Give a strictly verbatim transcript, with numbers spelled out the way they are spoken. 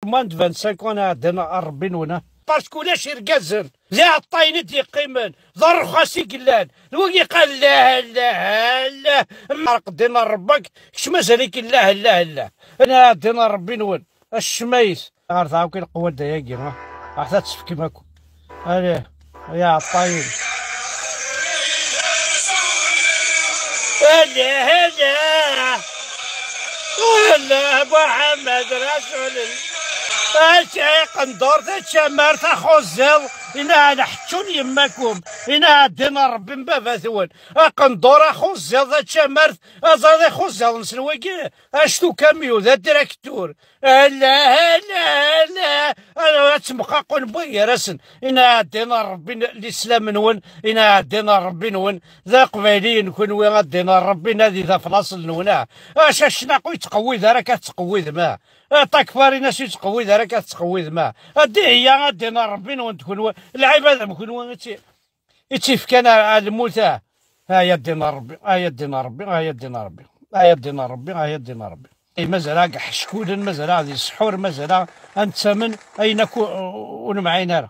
Moins de vingt-cinq ans, ad ɛeddan ar Ṛebbi-nwen, ah. Parce que ulac irgazen, d iɛeṭṭayen i d-yeqqimen, d ṛṛxas i yellan. D wigi qal: "Allah, Allah, Allah, mɛerq ddin ar Ṛebbi-k, kečč mazal-ik Allah, Allah, Allah." Ad ɛeddan ar Ṛebbi-nwen, acmayet. Ar tɛawk i lqewwa dayagi, ha? Ar ta tefkem akk. Allez, ay iɛeṭṭayen. Allez, allez. Allez, Muḥemmed Rasul. Asɛi qendur tacamart axuẓẓiḍ, inaha lḥeččun yemmakum, inaha ddin n Ṛebbi n baba-twen. Aqendur axuẓẓiḍ tacamart, aẓar ixuẓẓiḍ-nsen wagi, acu kamyu, d adraktur. Ala, ala, ala, ala, ad temqaqun wway gar-asen. Inaha ddin n Ṛebbi n lislam-nwen, inaha ddin n Ṛebbi-nwen, d aqbayliyen kunwi, a ddin n Ṛebbi, nadi d aflaṣel-nwen, ah. Acu acnaqu yettqewwid ara ka tettqewwidem, ah. Aṭakfarinas yettqewwid ara ka tettqewwidem, ah. Adihiyya a ddin n Ṛebbi-nwen d kunwi, lɛibad am kunwi i tt-, i tt-ifkan ar, ar lmut, ah. Ay a ddin n Ṛebbi, ay a ddin n Ṛebbi, ay a ddin n Ṛebbi, ay a ddin n Ṛebbi, ay a ddin n Ṛebbi. Ay mazal-aɣ ḥeckulen, mazal-aɣ di sḥur, mazal-aɣ ad nettamen ayen akk ur, ur nemɛin ara.